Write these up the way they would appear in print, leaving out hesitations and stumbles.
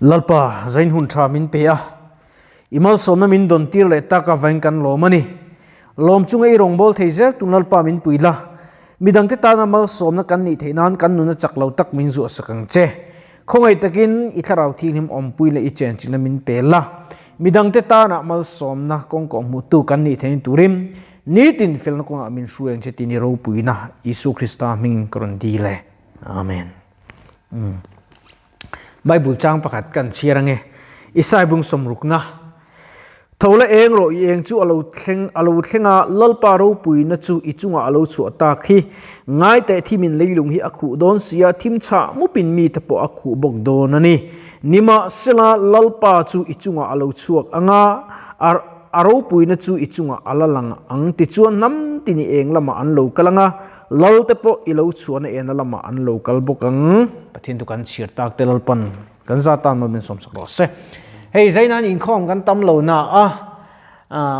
Lalpa, zain hun tha min pe a, i malsawmna min dawn tir leh tak avain kan lawm a ni. Lawm chunga i rawngbâwl thei zel tun Lalpa min pui la, midangte tana malsawmna kan nih theih nan kan nuna chak lo tak min zuahsak ang che. Khawngaih takin i thlarau thianghlim awmpui leh i chenchilhna min pe la, midangte tana malsawmna kawngkawh hmuhtu kan nih theihna turin nitin felna kawngah min hruai ang che tih ni ropuina Isua Krista hmingin ka rawn dil e. Amen. Bible chang pakhat kan chhiar ange. Isai bung sawmrukna. Tho la eng rawh i eng chu alo thleng alo thleng a, Lalpa ropuina chu i chungah alo chhuah tak hi. Ngai teh thimin leilung hi a khuh dawn sia, thim chhah mupin mite pawh a khuh bawk dawn a ni. Nimahsela Lalpa chu i chungah alo chhuak anga, a a ropuina chu i chungah ala lang ang tichuan hnam tin i eng lamah an lo kal anga, Lal te pawh i lo chhuahna ena lamah an lo kal bawk ang. Pathian chu kan chhiar tak te Lalpan kan za tan maw min sawmsak rawh se. Hei Zaina'n inkhawm kan tam lo na a,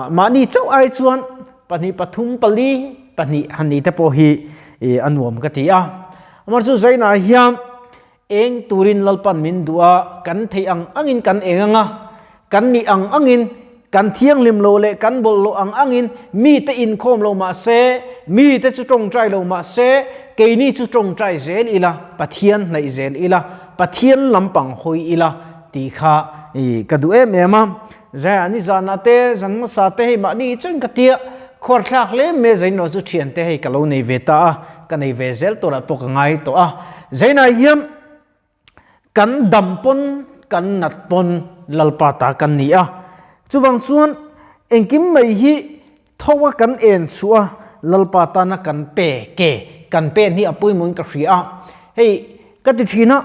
mahni chauh ai chuan pahnih pathum pali pahnih han ni te pawh hi a nuam ka ti a. Amah chu Zaina hian eng turin Lalpan min duh a, kan theih ang angin kan eng ang a, kan nih ang angin, kan thianghlim lo leh kan bawlh loh ang angin mite inkhawm lo mah se, mite chu tawngtai lo mah se, keini chu tawngtai zel ila, Pathian hnaih zel ila, Pathian lampang hawi ila tih kha ka duh em em a. Zai ni zanah te, zan hmasa te hei mahni chuan ka tia khuar thlak hle mai a, Zainawh chu thiante hei ka lo nei ve ta a, ka nei ve zel turah pawh ka ngai tawh a. Zainah hian kan dam pawn kan nat pawn Lalpa ta kan ni a, chuvang chuan engkim mai hi tho a kan en chhuah a, Lalpa tana kan pe ke kan pen hi a pawimawhin ka hria a, hei ka ti thin a,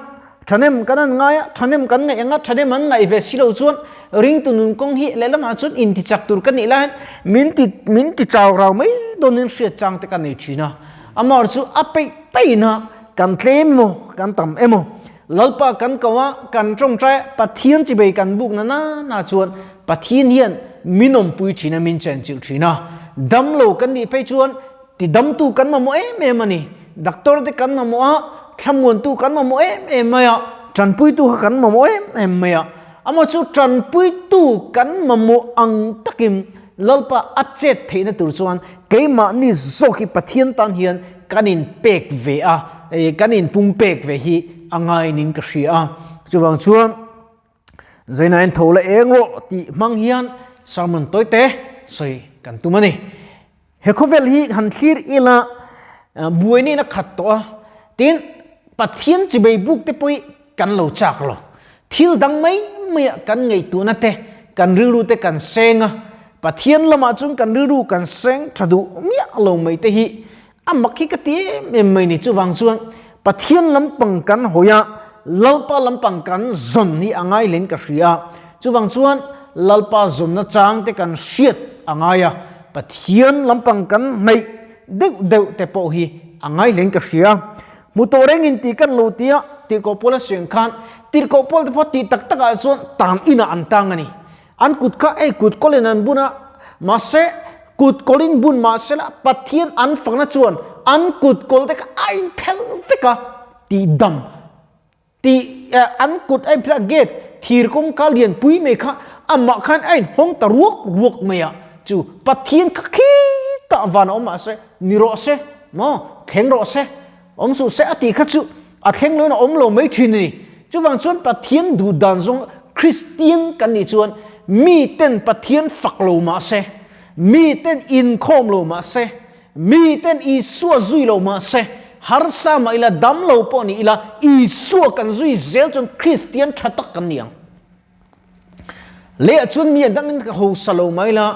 thahnem kan an ngai a, thahnem kan ngaih ang a, thahnem an ngaih ve si lo chuan ringtu nun kawng hi lehlamah chuan intichak tur ka nih lai hian min ti min ti chau rau mai dawnin hriat chang te ka nei thin a, amaherawhchu chu a peih peihin a kan tlem emaw kan tam emaw Lalpa kan ko a, kan tawngtai a, Pathian chibei kan buk na na na chuan Pathian hian min awmpui thin a, min chenchilh thin a. Dam lo kan nih phei chuan ti damtu kan mamawh em em a ni. Doctor te kan mamawh a, thlamuantu kan mamawh em em mai a, tanpuitu kha kan mamawh em em mai a. Amah chu tanpuitu kan mamawh ang takin Lalpa a chet theihna tur chuan keimahni zawk hi Pathian tan hian kan inpek ve a, kan inpumpek ve hi a ngainin ka hria a. Chuvang chuan Zainain tho la eng rawh tih hmang hian sermon tawite sawi kan tum a ni. He khawvel hi han thlir ila buainin a khat tawh a, tin Pathian chibei buk te pawh hi kan lo chak lo. Thil dang mai maiah kan ngaihtuahna te, kan rilru te kan seng a, Pathian lamah chuan kan rilru kan seng tha duh miah lo mai te hi a mak hi ka ti em em mai ni. Chuvang chuan Pathian lampang kan hawi a, Lalpa lampang kan zawn hi a ngai hlein ka hria a. Chuvang chuan Lalpa zawnna chang te kan hriat a ngai a, Pathian lampang kan hnaih deuh deuh te pawh hi a ngai hlein ka hria. Hmu tawh rengin tih kan lo tia tirhkoh pawl a siam khan tirhkoh pawl te pawh tih tak takah chuan tan inah an tang a ni. An kut kha ei kut kawlin an bun a, mahse kut kawlin bun mahse la Pathian an fakna chuan an kut kawl te kha a inphelh vek a tih dam tih an kut a inphelh a gate thir kawngka lian pui mai kha amah khan a inhawng ta ruak ruak mai a chu Pathian kha khitah van a awm mahse ni rawh se maw thleng rawh se awm suh se a tih kha chu a thleng loin a awm lo mai thin a ni. Chuvang chuan Pathian duh dan zawng Kristian kan nih chuan miten Pathian fak lo mah se, miten inkhawm lo mah se, miten Isua zui lo mah se, harsa mah ila, dam lo pawh ni ila, Isua kan zui zel chuan Kristian tha tak kan ni ang. Leh chuan mi a dangin ka hausa lo mah ila,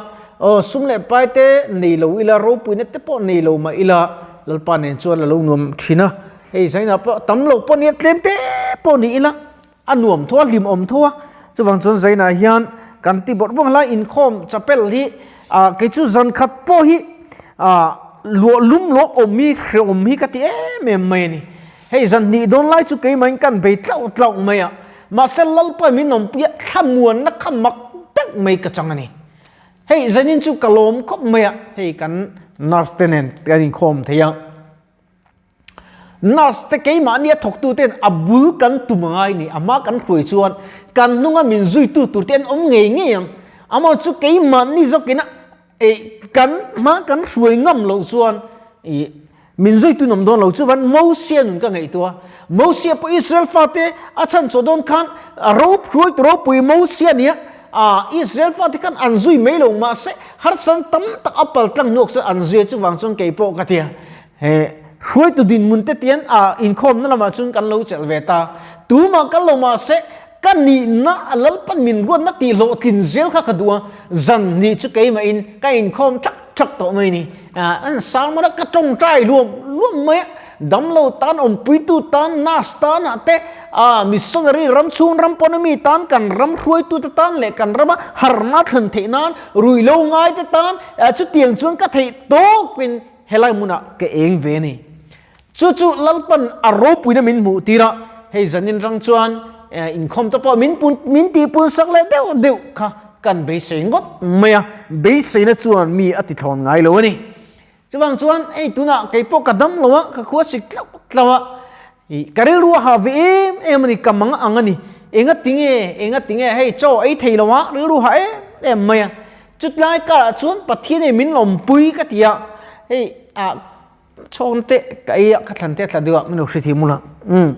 aw sum leh pai te nei lo ila, ropuina te pawh nei lo mah ila, Lalpa nen chuan a lo nuam thin a. Hei zainah pawh tam lo pawh nia tlem te pawh ni ila, a nuam tho a, hlimawm tho a. Chuvang chuan zainah hian kan ti bawrh bawrh lai inkhawm chapel hi kei chu zan khat pawh hi luah lum luah awm hi hrehawm hi ka ti em em mai a ni. Hei zan hnih dawn lai chu keimahin kan bei tlauh tlauh mai a, mahse Lalpa min awmpui a, thlamuanna kha mak deuh mai ka chang a ni. Hei zanin chu ka lawm khawp mai a, hei kan nurse te nen kan inkhawm thei a. Nurse te keimahnia thawktu ten a bul kan tum angai ni, a hma kan hruai chuan kan hnunga min zuitu tur te an awm ngei ngei ang. Amaw chu keimahni zawkina eh kan hma kan hruai ngam loh chuan ih min zuitu nawm dawn lo chuan Mosia nun ka ngaihtuah. Mosia pawh Israel fate a chhan chhuah dawn khan a ro hruaitu ropui Mosia nia ah Israel fate khan an zui mai lo mahse harsan tam tak a pal tlang hnuak chuan an zui a chuvang chuan kei pawh ka tia he hruaitu dinhmun te tian ah inkhawmna lamah chuan kan lo chelh ve ta tumah kal lo mahse Ka nihna a Lalpan min ruatna tih hlawhtlin zel kha ka duh a, zan hnih chu keimahin ka inkhawm thak thak tawh mai ni. An sermon a ka tawngtai luam luam mai a, damlo tan, awmpuitu tan, nurse tanah te, missionary ram chhung ram pawn ami tan, kan ram hruaitute tan leh kan rama harna thlen theih nan, ruihlo ngaite tan, chutiang chuan ka theih tawkin helai hmunah ka eng ve a ni. Chu chu Lalpan a ropuina min hmuh tir a, hei zanin rang chuan inkhawm te pawh min pun min tihpun sak leh deuh deuh kha kan beisei ngawt mai a, beiseina chuan mi a tithlawn ngai lo a ni. Chuvang chuan hei tunah kei pawh ka dam lo a, ka khua sik tlauh tlauh a, ih ka rilru a hah ve em em a ni, ka mang ang a ni, enga tinge enga tinge hei chaw ei thei lo a, rilru hah em em mai a, chutlai karah chuan Pathian hei min lawmpui ka ti a, hei ah Chhawng te ka ei a, ka thlan te a tla deuh a, min lo hre thei mul a. Umm.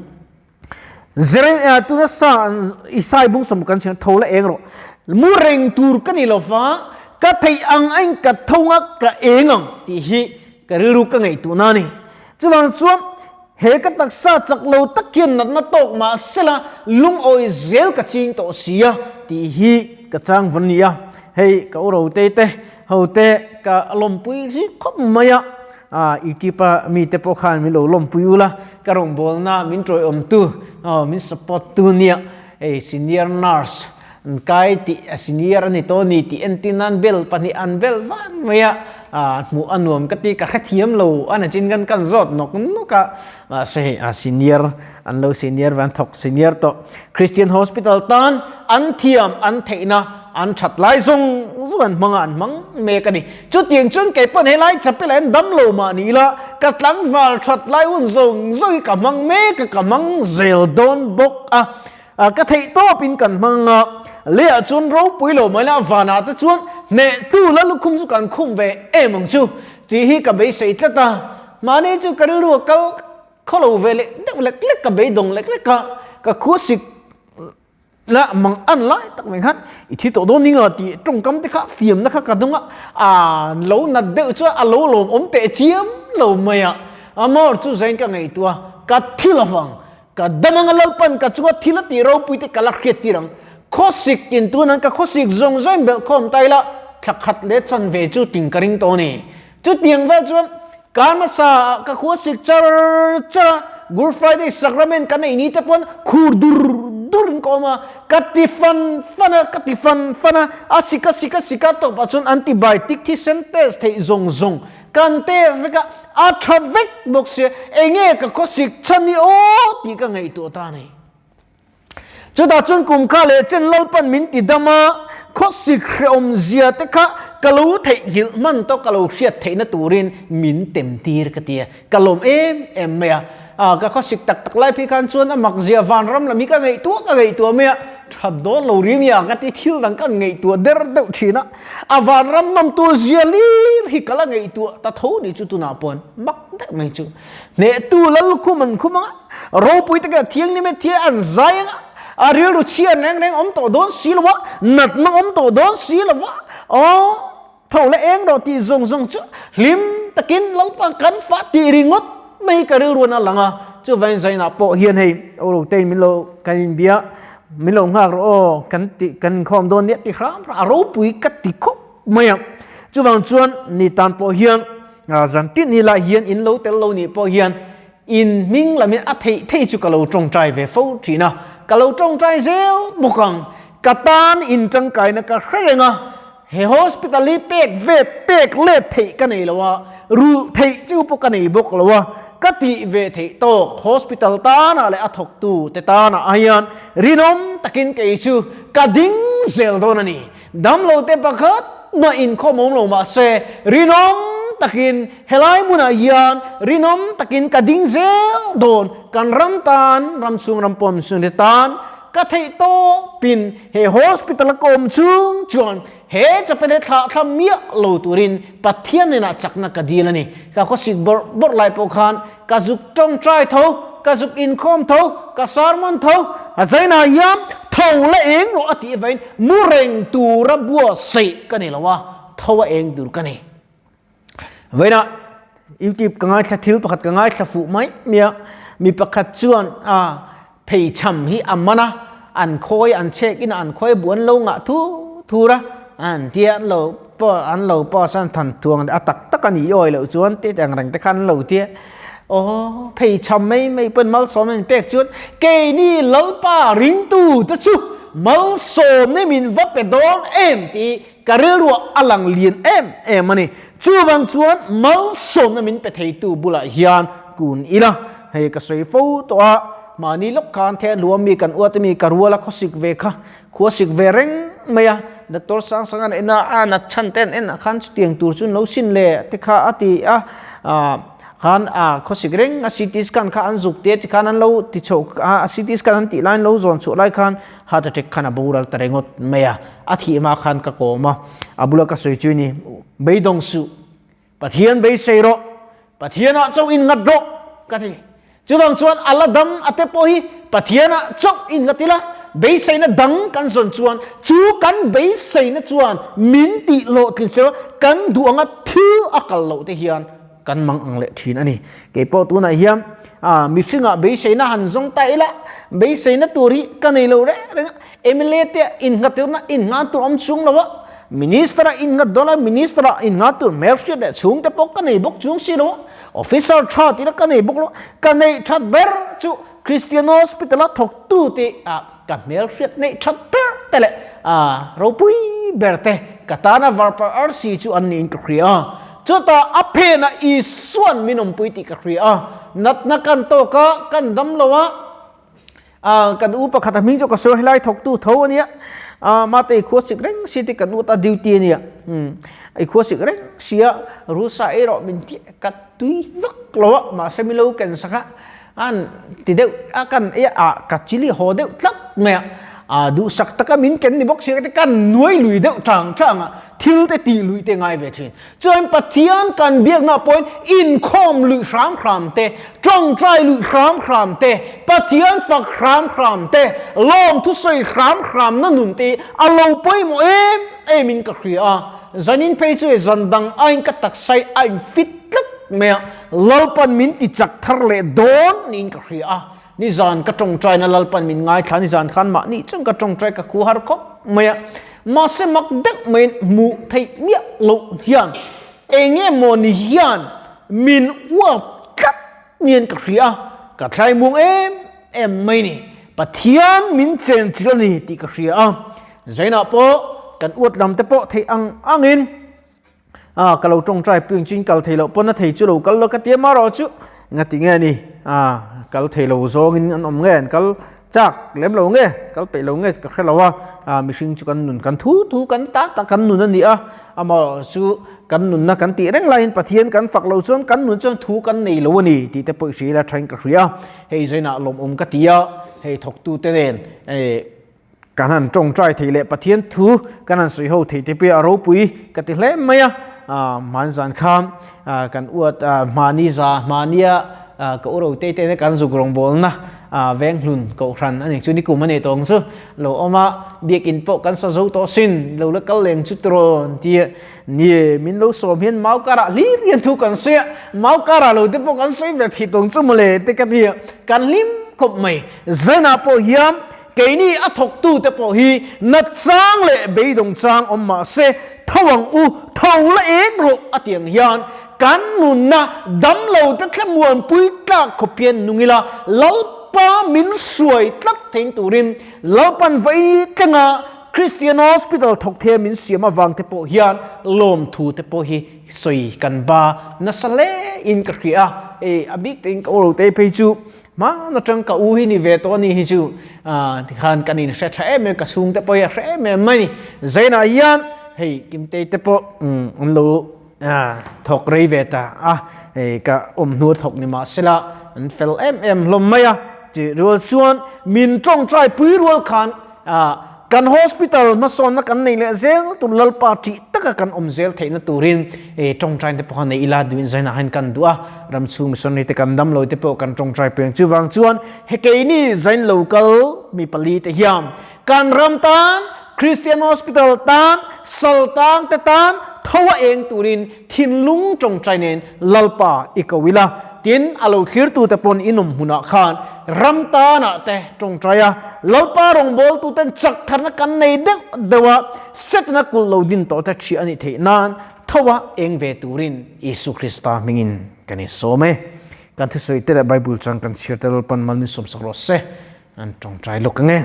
Zere tuna sa Isai bung sawm kan chhiar tho la eng rawh. Mu reng tur ka ni lo va, ka theih ang a in ka tho nga ka eng ang tih hi ka rilru ka ngaihtuhna a ni. Chuvang chuan he ka taksa chak lo tak hian natna tawk mah sela lungawi zel ka ching tawh si a tih hi ka chang vawn ni a. Hei ka u Rotei te Ho te ka lawmpui hi khawp mai a, YouTube a mi te pawh khan min lo lawmpui ula, ka rawngbawlna min tawiawmtu, min support tu nia, hei senior nurse an kai tih a senior a ni tawh a ni tih entir nan bel pahnih an bel vang mai a, hmuh a nuam ka ti ka hrethiam lo a nachin kan kan zawt nawk nawk a, mahse hei a senior an lo senior ve an thawk senior tawh Christian hospital tan an thiam an theihna An that lai zawng zawng an hmang a, an hmang mek a ni. Chutiang chuan kei pawn helai chapel ah hian dam lo mah ni ila, ka tlangval that lai hun zawng zawng hi ka hmang mek a, ka hmang zel dawn bawk a. Ka theih tawp in kan hmang a, leiah chuan ropui lo mai la, vanah te chuan hnehtu la lukhum chu kan khum ve em ang chu tih hi ka beisei tlat a. Mahni chu ka rilru a kal khawlo ve leh deuh lek lek, ka beidawng lek lek a, ka khuasik La mang an lai tak mai khan i thi tawh dawn ninga tih tawngkam te kha fiamna kha ka dawng a, a lo nat deuh chuan a lo lawm awm teh chiam lo mai a, a mawr chu zain ka ngaihtuah a, ka thi lovang, ka dam anga Lalpan ka chunga thil a tih ropui te ka la hriat tir ang, khawsik in tunan ka khawsik zawng zawng belh khawm ta ila thla khat leh chanve chu ting ka ring tawh a ni. Chutiang vel chuan kar hmasa ah ka khua sik char char a, Good Friday sacrament kan ei ni te pawn khur dur dur in ka awm a, ka ti fan fan a, ka ti fan fan a, a sik a sik a sik a tawpah chuan antibiotic thisen test theih zawng zawng kan test vek a, a tha vek bawk sia, enge ka khawsik chhan hi aw tih ka ngaihtuah ta a ni. Chutah chuan kum kha leh chen Lalpan min ti dam a, khawsik hrehawm zia te kha ka lo theihnghilh hman tawh ka lo hriat theihna turin min tem tir ka ti a, ka lawm em em mai a. A, ka khawsik tak tak lai phei khan chuan a mak zia vanram lam hi ka ngaihtuah ka ngaihtuah mai a, that dawn lo rim ia ka ti thil dang ka ngaihtuah der deuh thin a, a vanram nawmtu zia lir hi ka la ngaihtuah ta tho ni chu tunah paw'n mak deuh mai chu. Hnehtu Lalkhum an khum anga, ropui takin a thianghlim e thia an zai anga, a rilru chhia reng reng awm tawh dawn si lo a, natna awm tawh dawn si lo a, aw tho leh eng rawh tih zawng zawng chu hlim takin Lalpa kan fah tih ringawt mai ka rilruan a lang a, chuvangin zainah pawh hian hei Orotein min lo kan inbia min lo nghak rawh aw kan tih kan inkhawm dawn nia ti hram hram a ropui ka ti khawp mai a, chuvang chuan ni tan pawh hian Zan tin hi lai hian in lo tel lo nih pawh hian in hming lamin a theih theih chu ka lo tawngtai ve fo thin a, ka lo tawngtai zel bawk ang. Ka tan in tangkaina ka hre reng a, he hospital hi pek ve pek let theih ka nei lo a, rulh theih chu pawh ka nei bawk lo a, ka tih ve theih tawk hospital tanah leh a thawktu te tanah hian rinawm takin kei chu ka ding zel dawn a ni. Damlo te pakhat mah inkhawm awm lo mah se, rinawm takin helai hmunah hian rinawm takin ka ding zel dawn, kan ram tan, ram chhung ram pawm chhungte tan ka theih tawpin he hospital a ka awm chhung chuan he chapel hi thlah thla miah lo turin Pathian hnenah chakna ka dil a ni. Ka khawsik bawrh bawrh lai pawh khan ka zuk tawngtai tho, ka zuk inkhawm tho, ka sermon tho, a zainah hian tho la eng rawh a tih avangin mu reng tura buatsaih ka ni lo a, tho a eng tur ka ni. Vawiinah YouTube ka ngaithla thil pakhat ka ngaithla fuh mai mai a, mi pakhat chuan a pheichham hi a man a, an khawi an chhek in an khawi bu an lo ngah thu thur a, an tia an lo an lo pass a an than thuang a tak tak a ni awi loh chuan te ang reng te khan an lo tia aw pheichham mai mai pawn malsawm an pek chuan keini Lalpa ringtu te chu malsawm ni min va pe dawn em tih Ka rilruah a lang lian em em a ni. Chuvang chuan malsawmna min pe theitu bulah hian kun ila, hei ka sawi fo tawh a, mahni lawk khan the hluam mi kan uat ami ka ruala khawsik ve kha, khuasik ve reng mai a, Doctor Sangsanga'n en a, a nat chhan te an en ah khan chutiang tur chu no sin le te kha a ti a, khan a khawsik reng a CT scan kha an zuk te ti khan an lo ti chhoh a, CT scan an tih laiin lo zawn chhuah lai khan Heart attack khan a boral ta ringawt mai a, a thih hma khan ka kawm a, a bula ka sawi chu ni, beidawng suh, Pathian beisei rawh, Pathianah chauh in ngat rawh ka ti. Chuvang chuan a la dam a te pawh hi Pathianah chauh in ngat ila, beiseina dang kan zawn chuan chu kan beiseina chuan min tih hlawhtlin se kan duh anga thil a kal loh te hian kan mang ang leh thin a ni. Kei pawh tunah hian ah mihringah beiseina han zawng ta ila, beiseina tur hi ka nei lo reng reng a, mla te innghat turna innghan tur awm chung lo a, minister a innghat dawn a, minister ah innghan tur hmelhriat leh chhungte pawh ka nei bawk chung si lo a, officer tha tihna ka nei bawk lo a, ka neih that ber chu Christian Hospital a thawktu te ah ka hmelhriat neih that ber te leh ah ropui ber te ka tana varpar arsi chu an niin ka hria a. Chutah a phenah Isua'n min awmpui tih ka hria a, natna kan tawk a, kan dam lo a, ah kan u pakhat a hming chu ka sawi helai thawktu tho a nia, ah mate i khua sik reng si tih kan u ta duty a nia, umm i khua sik reng si a, rusa ei rawh min tih ka tui vak lo a, mahse min lo ken sak a, An ti deuh a kan e a ka chili haw deuh tlat mai a, a duhsak taka min ken ni bawk si te kan nuai lui deuh chang chang a, thil te tih luih te ngai ve thin. Chuan Pathian kan biakna pawhin inkhawm luih hram hram te, tawngtai luih hram hram te, Pathian fak hram hram te, lawm thusawi hram hram na nun te hi a lo pawimawh em em in ka hria a. Zanin phei chu zan dang aiin ka taksai a in fit tlat mai a, Lalpan min ti chak thar leh dawn niin ka hria a, nizan ka tawngtaina Lalpan min ngaithla nizan khan mahni chuan ka tawngtai ka khu har khawp mai a, mahse mak deuh maiin hmuh theih miah loh hian eng nge maw ni hian min uap tlat niin ka hria a, ka thlai muang em em mai ni, Pathian min chen chilh a ni tih ka hria a, Zainah pawh kan uat lam te pawh theih ang angin. A ka lo tawngtai pui ang chu in kal thei loh pawn a thei chu lo kal lo ka ti a marawh chu engati nge ni a kal thei lo zawngin an awm nge an kal chak lem lo nge kal peih lo nge ka hre lo a a mihring chu kan nun kan thu thu kan ta tak kan nun a ni a amarawh chu kan nunna kan tih reng laiin Pathian kan fak lo chuan kan nun chuan thu kan nei lo a ni tih te pawh i hria ila thain ka hria hei zainah lawmawm ka ti a hei thawktute nen eh Kan han tawngtai thei leh Pathian thu kan han sawi ho thei te pawh a ropui ka ti hle mai a, hmanzan khan kan uat hmani za hmania ka u Rotei te kan zuk rawngbawlna Venghlun Kohhran a ni chu nikum a ni tawng chu lo awm a, biakin pawh kan sa zo tawh sin lo la kal leng chu tirawn tia nie min lo sawm hian mau karah hlir hian thu kan sawi a, mau karah lo te pawh kan sawi ve thei tawng chu mawle te ka ti a, kan hlim khawp mai. Zainah pawh hian Keini a thawktute pawh hi na chang leh beidawng chang awm mah se, tho ang u, tho la eng rawh a ti ang hian kan nunna damlo te thlamuanpui tlak khawp hian nung ila, Lalpa min hruai tlat thein turin Lalpan vaini tlenga Christian Hospital thawk thei a min siam avang te pawh hian lawmthu te pawh hi sawi kan ba nasa hle in ka hria a, hei a bik takin ka uro te phei chu Hmaan atang ka u hi ni ve tawh a ni hi chu tikhan kan inhre tha em em, ka chhungte pawh hi a hre em em mai a ni. Zainah hian hei Kimtei te pawh an lo Thawk rei ve ta a, hei ka awm hnu a thawk ni mah sela an fel em em hlawm mai a, chih rual chuan min tawngtai pui rual khan kan hospital hmasawnna kan nei leh zel tur Lalpa ṭih taka kan awm zel theihna turin tawngtai te pawh kha nei ila duhin zainah hian kan duh a, ram chhung missionary te kan dam lo te pawh kan tawngtai peng chuvang chuan he keini zain lo kal mi pali te hian Kan ram tan, Christian Hospital tan, sal tang te tan tho a eng turin thinlung tawngtai nen Lalpa i ko ila. Tin, a lo thlirtu te pawn inawm hmunah khan ram tanah te tawngtai a, Lalpa rawngbawltu ten chak tharna kan nei deuh deuh a, Setana kulh lo din tawh te ṭhiah a nih theih nan tho a eng ve turin Isu Krista hmingin kan insawm e. Kan thusawi te leh Bible chang kan chhiar te Lalpan mal min sawmsak rawh se. An tawngtai lawk ang e.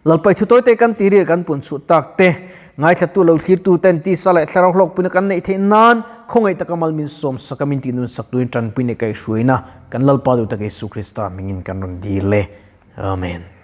Lalpai thu tawite kan ti ri kan pun chhuh tak te, ngaithlatu lo thlirtu ten tisa leh thlarau hlawkpuina kan neih theih nan khawngaih taka mal min sawm sak a min tih nun sak tuin tanpuina kaihhruaina kan Lalpa duh tak Isu Krista hmingin kan rawn dil e. Amen.